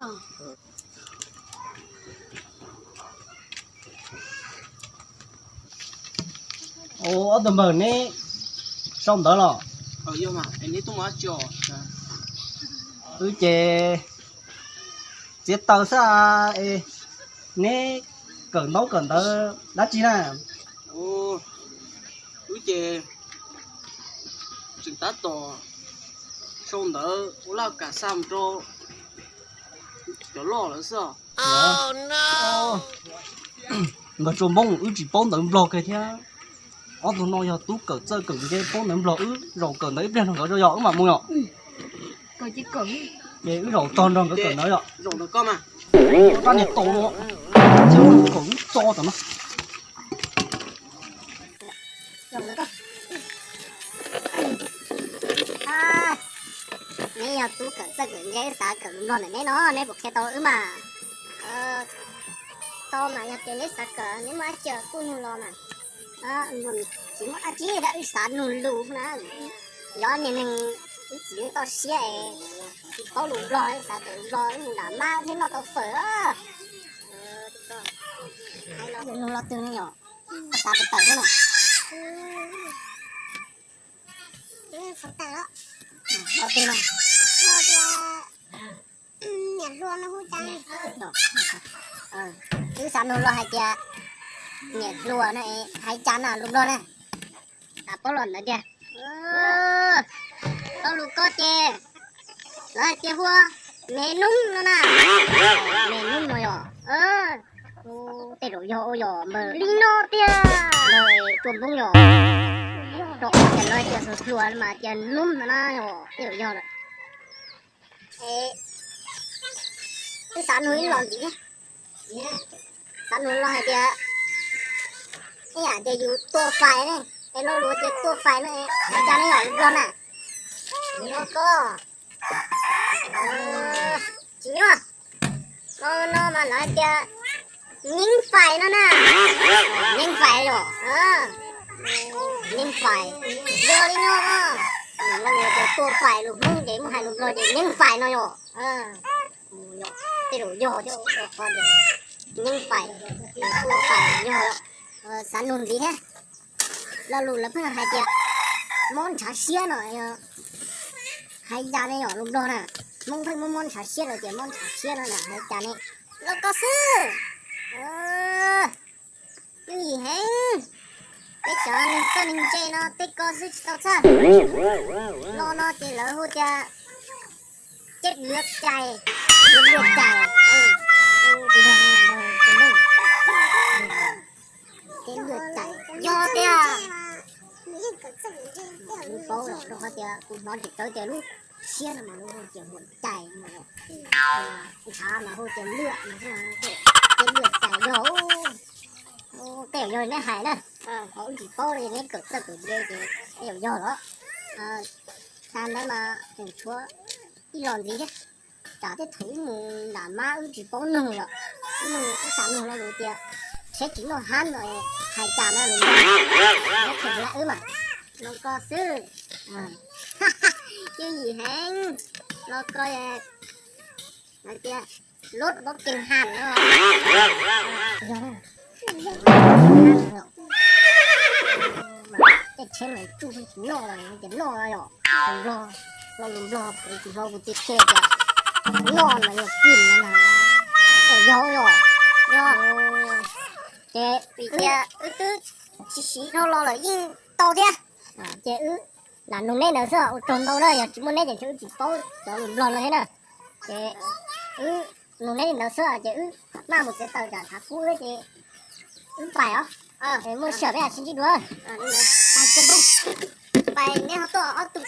Ua, ob tug npawg neb sau ntawv los? Wb ces txiav taws xwb es, neb kawm ntaub kawm ntawv dab tsi na? Wb ces tseem tab tom sau ntawv ua laj kam xa mus rau cov loj lawm xwb os. Nkawd tsuas Hmoob, wb tsis paub ntawv Nplog kiag thiab. Ob tug no yog tub kawm txawj kawm ntse paub ntawv Nplog, wb zaum kawm ntawv ib pliag nrog nkawd tso yog wb mam mus yom. Ces wb zaum txog nrog nkawd kawm ntawv yom. Rab niag tau no, ces wb kawm wb tso tom no. Neb yog tub kawm txawj kawm ntse, wb xav kawm Nplog ntawm neb no, neb puas qhia tau wb mas? Tau mas, yog tias neb xav kawm, neb muaj dab tsi kuj nug los mas. Tsis muaj dab tsi, wb xav nug lus na. Yog niag neeg ib txwm toj siab es tsis paub lus Nplog, xav kawm Nplog, wb mus nram mab thiab noj tau fawm. Nug los twg ne yom? Xav tawm tawm thiab no. Wb xav nug los hais tias niam hluas no hais cas na lus Nplog na. Xav paub los ntawd tiag. Tau lus ko ces lawv hais tias hu ua me nub no na. Me nub no yog, tej zaum yog ua yog npawg li no tiag. Lawv tua Hmoob yog, rau qhov tias lawv hais tias hluas hluas mas tias nub no na yog, tej zaum yog lawm. Wb xav nug ib los ntxiv, xav nug los hais tias, ib yam tias yus tua fais ne, es lo lus tias tua fais no, hais cas ne yom lus Nplog na? Los ko, tsis nyob. Los no mas lawv hais tias nyeeb fais no na. Nyeeb fais yom? Nyeeb fais, yog li no. Lo lus tias tua fais lus Hmoob ces muaj hais lus Nplog ces nyeeb fais no yom? Tej zaum yog thiab, nyeeb fais, tua fais yog. Xav nug ntxiv thiab. Lo lus lawv pheej hais tias mob ntshav siab no, hais cas ne yom lus Nplog na? Hmoob pheej muab mob ntshav siab los tias mob ntshav siab no na, hais cas ne? Los ko xwb. Yooj yim heev. Peb cov neeg txawj neeg ntse no tej ko xwb tsis tau txhawj. Lo no ces lawv hu tias ceb luav cais, luav cais. Ceb luav cais yog tiag. Paub rau qhov tias kuv hnov tsis tau tias lub siab no mas lub hu tias luav cais, ntshav mas hu tias luav, ceb luav cais yog. Tej zaum yog neb hais na, qhov wb tsis paub li, neb kawm txawj kawm ntse ces tej zaum yog los. Tag ntawd mas tseem tshuav ib los ntxiv thiab. Tsam tej thaum wb mus nram mab wb tsis paub nug yom, wb nug wb xav nug lo lus tias tsheb tsis noj hab no hais cas na lus Nplog, neb qhia rau wb mas. Los ko xwb. Yooj yim heev. Los ko hais tias lub npab kees has no. Tej tsheb mas tsuj tsis noj los tias noj yom. Nplog, lo lus Nplog kuv tsis hlub kuv tsis qhia tias noj mas yog kis no na. Yog yom, yog. Ces vim tias wb twb tsis siv dhau los lawm yeej tau thiab. Ces wb lam nug neb ntawd xwb, ua tsaug ntau na, yog tsis muaj neb ces ntshe wb tsis paub cov lus Nplog no thiab na. Ces wb nug neb li ntawd xwb ces wb maj mus txiav taws tsam tshav kub ces wb pais os. Muaj sij hawm peb sib ntsib dua. Pais neb ho tuaj ob tug.